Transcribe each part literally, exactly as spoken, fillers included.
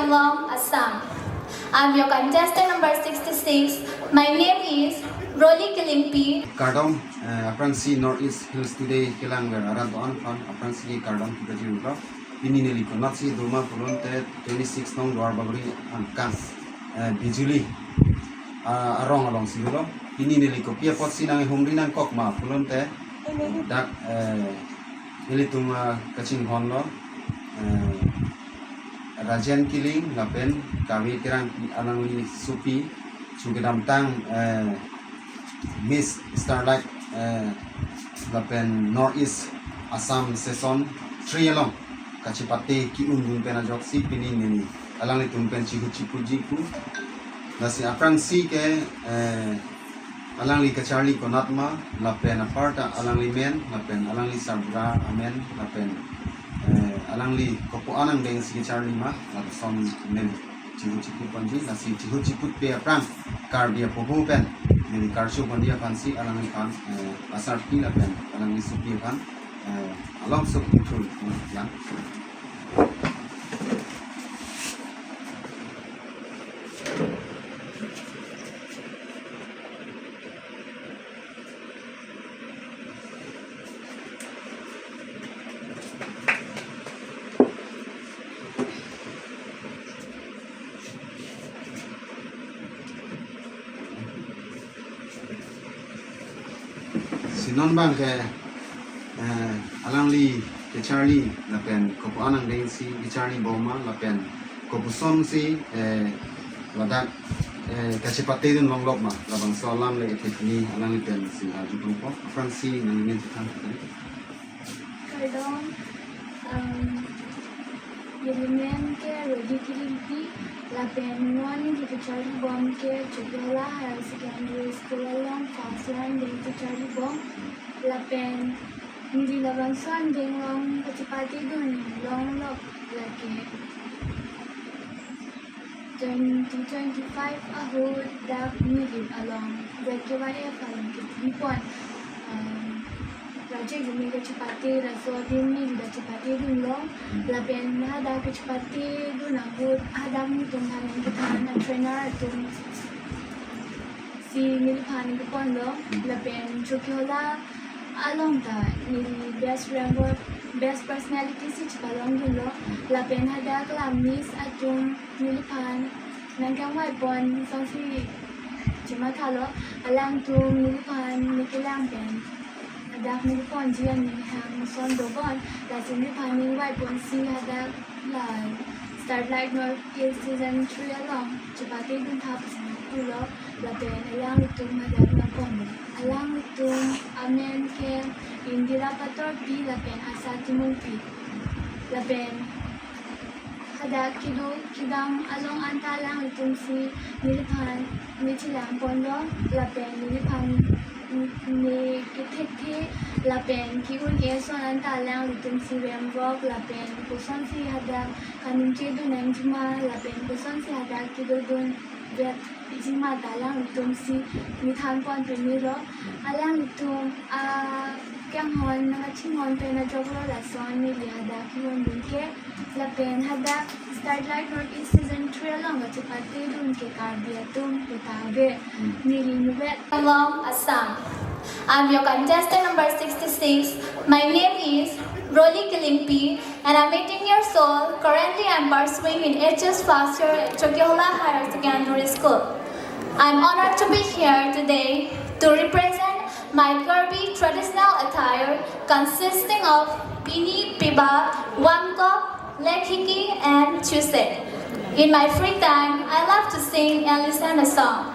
Tamenglong, Assam. I'm your contestant number sixty-six. My name is Roli Kilingpi. Kardom, eh, aphrangsi North East Hills Today kelangver arat do-an aphan aphrangsi kardom kipajirlo. Pini neli konatsi doma pulote twenty-six nong Duar Bagori angkang, eh, Bijuli, ah, arong alongsi dolo. Pini neli kopi apotsi nanghumri nangkok ma pulote dak, eh, ilitum, ah, kachinghonlo, eh, Rajen Killing lapen Kavi Terangpi alangli sopi chu kedamtang, eh, Miss Starlight, eh, lapen North East Assam Season three along kachepate ki-undun pen ajoksi pini neli alanglitum pen chihut chiputji pu. Lasi aphrangsi ke, eh, alangli kacharli konat ma, lapen aparta alangli men, lapen alangli sarbura amen, lapen, eh, alangli kopu-an angdengsi kacharli ma, lapuson neli chihut chiput ponji, lasi chihut chiputpe aphrang Karbi apoho pen neli karcho ponji aphansi alangliphan, eh, asarpi lapen alangli sopi aphan, eh, along sok pithul lang. Si non abang ke, eh, alangli kacharli lapen kopu-an angdengsi kacharli bom ma lapen kopusonsi, eh, ladak, eh, kachepatedun longlok ma, labangso alam le ethek ni alangli pensi arju pon po. Aphrangsi nangmen chethan tadi. Kardom, um, neli men ke Rodi Kilingpi, lapen non neli kacharli bom ke Chokihola Higher Secondary School along first line deng kacharli bom, lapen neli labangso angdeng along kachepatedun longlok lake twenty twenty-five ahut dak Nilip along Z K Y F along kepi pon, um, Rajen Killing kachepate, laso adim neli kachepatedun long, lapen hadak kachepatedun ahut hadak nelitum aphan nangkethan a-trainer atum si neliphan nangkeponlo, lapen Chokihola along ta neli best rank or best personality si chepalongdunlo, lapen hadak la miss atum neliphan nangkangvai pon asonsi chemathalo, alangtum neliphan nekelang pen hadak neli ponji ani hang ason dobom, lasi neliphan nangvai ponsi hadak la Starlight North East Season three along chepatedun tha pusi nangpulo, lapen alanglitum hadak nangponlo. Alanglitum amen ke Indira Patorpi lapen Asa Timungpi. Lapen hadak kedo kedam along anta alanglitum si neliphan nechelang ponlo, lapen neliphan ne kethekthe lapen ke-un-e ason anta alanglitum si remrok, lapen kosonsi hadak kaningjedun nangji ma, lapen kosonsi hadak kedodun vekji ma ta alanglitum si nethan pon pemelo. Alanglitum, ah, kanghon nangkachinghon pen ajoklo, lason neli hadak kihondun ke. Lapen hadak Starlight North East Season three along kachepatedun ke Karbi atum puta ave. Neli nuvet. Tamenglong, Assam. I'm your contestant number sixty-six. My name is Roli Kilingpi and I'm eighteen years old. Currently, I'm pursuing in H S first year at Chokihola Higher Secondary School. I'm honored to be here today to represent my Karbi traditional attire consisting of pini, piba, wangkok, lekhiki and chuse. In my free time, I love to sing and listen a song.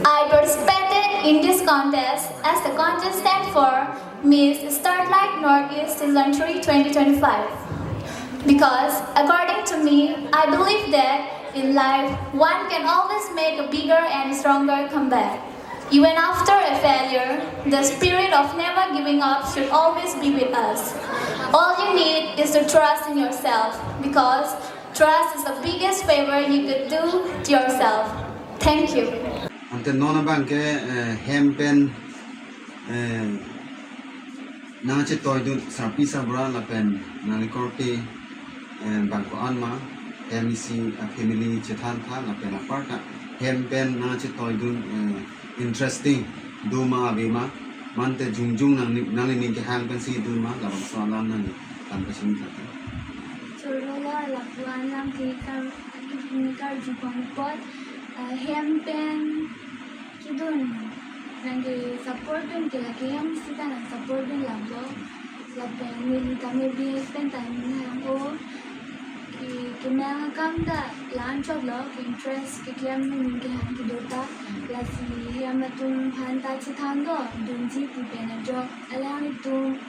I participated in this contest as the contestant for Miss Starlight Northeast Season three twenty twenty-five. Because, according to me, I believe that in life, one can always make a bigger and stronger comeback. Even after a failure, the spirit of never giving up should always be with us. All you need is to trust in yourself, because trust is the biggest favor you could do to yourself. Thank you. Ante non abang ke, eh, hem pen, eh, nangchetoidun sarpi sarbura lapen nanglikorte, eh, bang ko-an ma. hem isi a family chethan tha lapen apar ta hem pen nangchetoidun, eh, interesting do ma ave ma, mante jongjong nang, nanglining kehang pensi dun ma, labangso alam nangli than pachini tha. Choro lo, lapu-an lamthe kar, karju pon apot, eh, hem pen kedun, nangke support dun ke lake hem sita nang support dun lang lo. Lapen neli tame B S pen ta nang o ke, kemang akam ta la-an chot lo, ke interest keklem nangning kehang kedo ta. Lasi hem atum aphan ta chethan do, dunji pu pen ajok alanglitum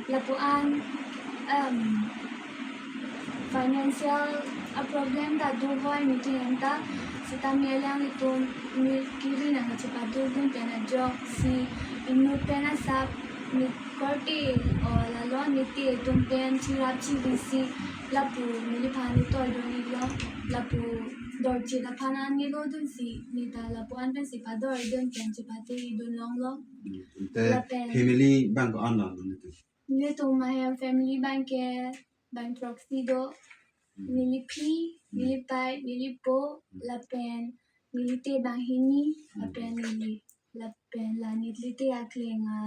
lapu-an, um, financial a problem ta do hoi meeting anta, sitame alanglitum me kiri nang chepatu dun pen ajoksi inut pen asap, me korte o lalo mite atum pen chirap chiri si lapu neliphan toidun iklo, lapu dorchit aphan an nilo dunsi neta lapu-an pensi pador dun pen chepate dun longlo. Hmm, ante lapen family abang ko-an lo nangtum? Nelitum ahem family abang ke bang throksi do. Hmm. Neli phi, hmm, neli pai, neli po, hmm, lapen neli te bang hini, hmm, lapen neli, lapen la neli te akleng a,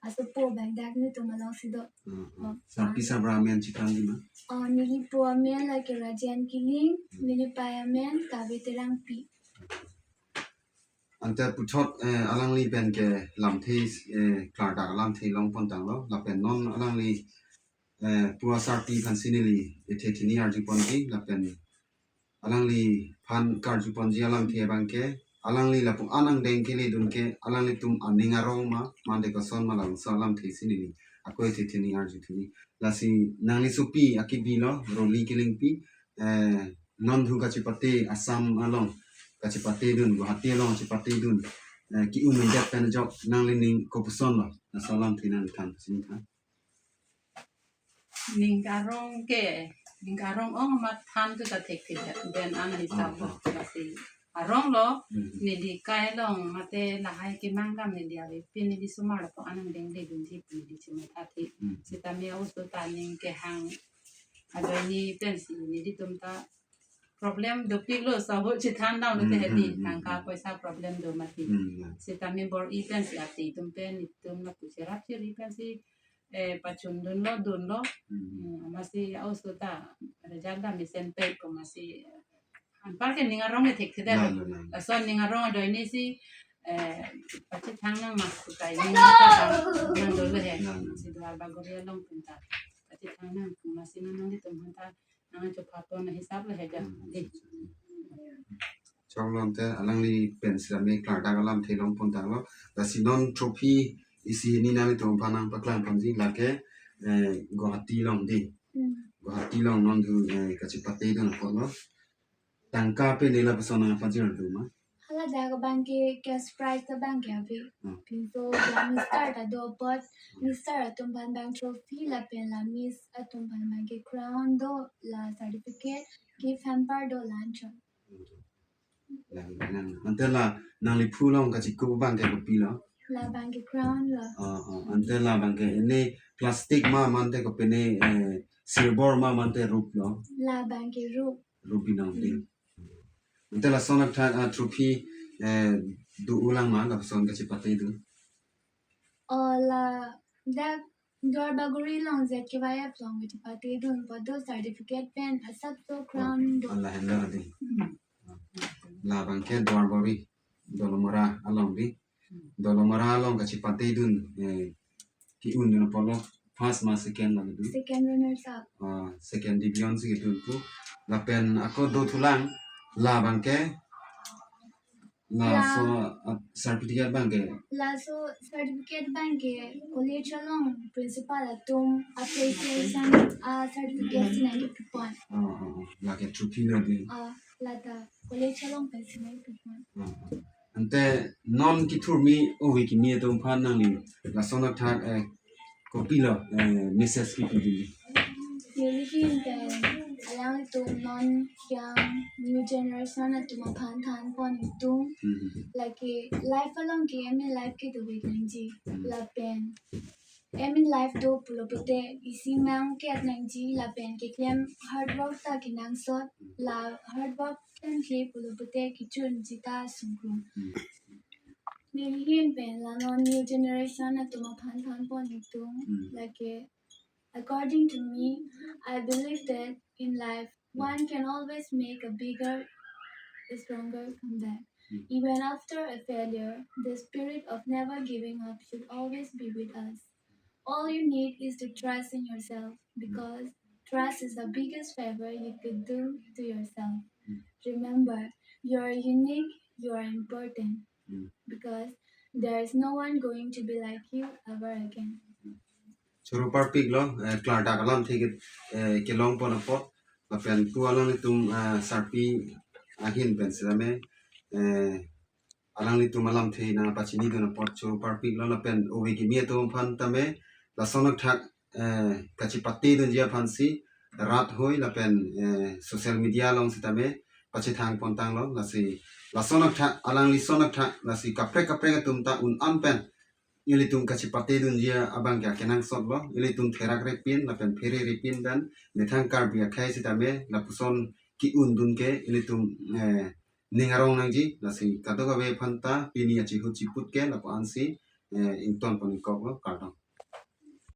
asopo bang dak nelitum alongsi do. Hmm, hmm. Oh, sarpi ah, sarpo amen chethan di ma? Oh, neli po amen lake Rajen Killing, hmm, neli pai amen Kave Terangpi. Ante puthot, eh, alangli pen ke lamthe, eh, klardak lamthe long pon tanglo, lapen non alangli, eh, pu asarpi aphansi neli ethe thini arju ponji, lapen alangliphan karju ponji alamthe abang ke, alangli lapu-an angdeng kele dun ke, alanglitum aning arong ma, mande koson ma, labangso alamthe si neli ako ethe thini arju thini. Lasi nangli sopi akibi lo, Roli Kilingpi, eh, non thu kachepate Assam along, kachepate dun, Guwahati along chepate dun, eh, ke-un undet pen ajok nanglining kopuson lo, laso alamthe nangthan, sini than. Ning arong ke, ning arong ong amat than tu ta thekthedet, den an hisap, oh, oh, lasi arong lo, hmm, neli kai along mate lahai kemang dam neli avepin neli osomar lapu-an angdeng le dunji pu neli chematha the. Hmm. Sitame oso ta ning kehang ajoine pensi nelitum ta problem dopik lo, saho chethan dam lo te, hmm, hedi, hmm, hmm, tangka, hmm, poisa problem do mati. Hmm, ya. Sitame bor-i pensi ati atum pen itum lapu cherap chiri pensi, eh, pachun dunlo, dunlo. Hmm. Hmm, amatsi oso ta result dam mesen pek ko amatsi, eh, anpar ke ning arong ke thekthedet. Nang, nang, nang. Lason ning arong ajoine si, eh, pachethang nang ma pu kai ning ta nang dolo he. Nang, nang. Si Duar Bagori along pen ta pachethang nang, amatsi nang nanglitum aphan ta nang chopha pon ahisap lo he ja. Hmm, dei. Choklo ante alangli pen sitame klardak alamthe long pon tanglo. Lasi non trophy isi hini nanglitum aphan nangpaklang ponji lake, eh, Guwahati along dei. Hmm. Guwahati along non thu, eh, kachepate dun apotlo. Tangka pen ne lapuson nangpajir do ma? Haladak abang ke cash prize abang ke ave. Hmm. Pinso la Mister ta do apot, Mister atum aphan abang trophy lapen la Miss atum aphan abang ke crown do, la certificate, gift hamper do, la-an chot. Nang, nang, ante la nangliphu along kachekup abang ke kopilo? Labang ke crown lo. Oh, oh, ante labang ke ene plastic ma mante kopine, eh, silver ma mante rup lo? Labang ke rup. Rup binong dei. Hmm. Ante lason athak, ah, trophy, eh, do-o lang ma, lapuson kachepate dun? Oh, ladak Duar Bagori along Z K Y F along kachepate dun apot do certificate pen asapso crown do. Ala henlo dei. Hmm. Labang ke Duar Bagori, Dolamara along dei. Dolamara along kachepate dun, eh, ke-un dun apotlo, first ma second ma kedun? Second runners up. Ah, second division si kedun pu. Lapen ako do thulang, labang ke, laso, ah, certificate abang ke? Laso certificate abang ke college along principal atum appreciation, ah, certificate si nangkepi pon. Ah, ah, ah. Lake trophy lo dei. Ah, lata college along pen si nangkepi pon. Ah, ah. Ante non kethurmi, ovi kimi atum aphan nangli lason athak, eh, kopilo, eh, message kipi dun? Neli pen alangtum non young new generation atum aphan than pon itum. Hmm. Lake life along ke M A life ke do nangji. Hmm. Lapen Aim in life do pulo pute isi nang ke at nangji lapen keklem hard work ta kenangsot, la hard work klemkle pulo pute kechun jita sungrum. Neli ahin pen la non new generation atum aphan thanpon ingtung. Lake, according to me, I believe that in life one can always make a bigger, a stronger comeback. Even after a failure, the spirit of never giving up should always be with us. All you need is to trust in yourself, because trust is the biggest favor you could do to yourself. Remember, you are unique, you are important, because there is no one going to be like you ever again. Choro parpik lo, eh, klardak alamthe ke, eh, kelongpon apot, lapen pu alanglitum, eh, sarpi ahin pen sitame, eh, alanglitum alamthe nangpachinidun apot choro parpik lo, lapen ove kimi atum aphan tame lason athak, eh, kachipatedunji aphansi rat hoi lapen, eh, social media along sitame pachethang pontang lo, lasi lason athak, alangli son athak, lasi kaprek kaprek atum ta un-an pen ilitum kachipatedunji abang ke kenangsot lo, ilitum therak repin lapen phere repin pen methang Karbi akhei sitame lapuson ki-undun ke ilitum, eh, ning arong nangji, lasi kadokave aphan ta pini achihut chiput ke lapu-ansi, eh, ingtonpon ingkok lo, kardom.